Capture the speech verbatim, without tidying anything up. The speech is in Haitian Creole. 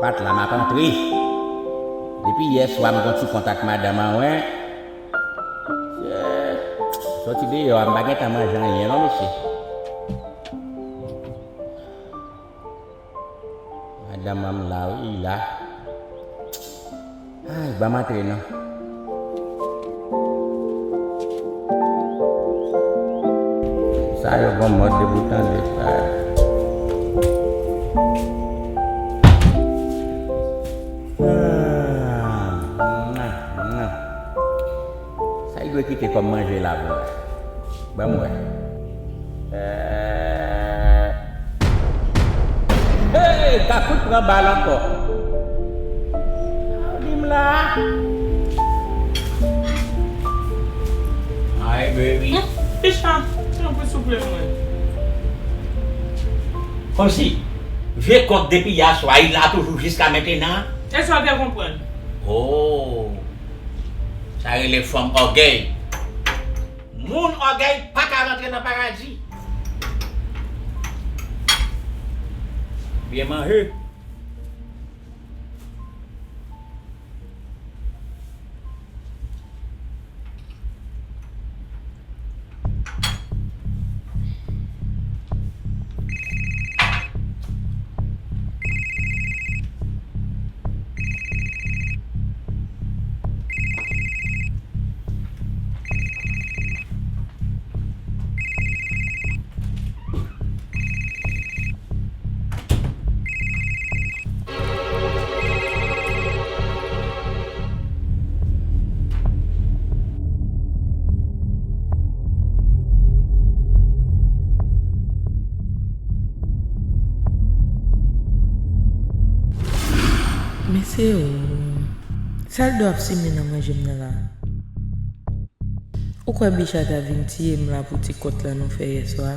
Pat la m ap antre. Depi yè swa m gon ti kont ak madanm an, wen. Eh, soti deyò a, m pa gentan manje anyen non, mesye. Madanm an m la, wi, la. Ay, ban m antre non. Sa yo gon mòd depi w tande sa. Ah, mwa, mwa. Sa l dwe kite kòm manje la pou mwen. Ban m wè. Eh. Hey, Kakout pran bal ankò. Sa w di m la? Ay, baby. Hmm, Richard, tanpri souple mwen. Kòmsi, vye kòk depi yè swa, li la toujou jiska mentenan? E sa w te konprann? Oh, sa rele fanm ògèy. Moun ògèy pa ka rantre nan paradi. Byen manje. Mesye o, sa l dwe ap simen nan manje m nan la? Ou kwè Bicha ta vin tiye m la pou ti kont lan nou fè yè swa?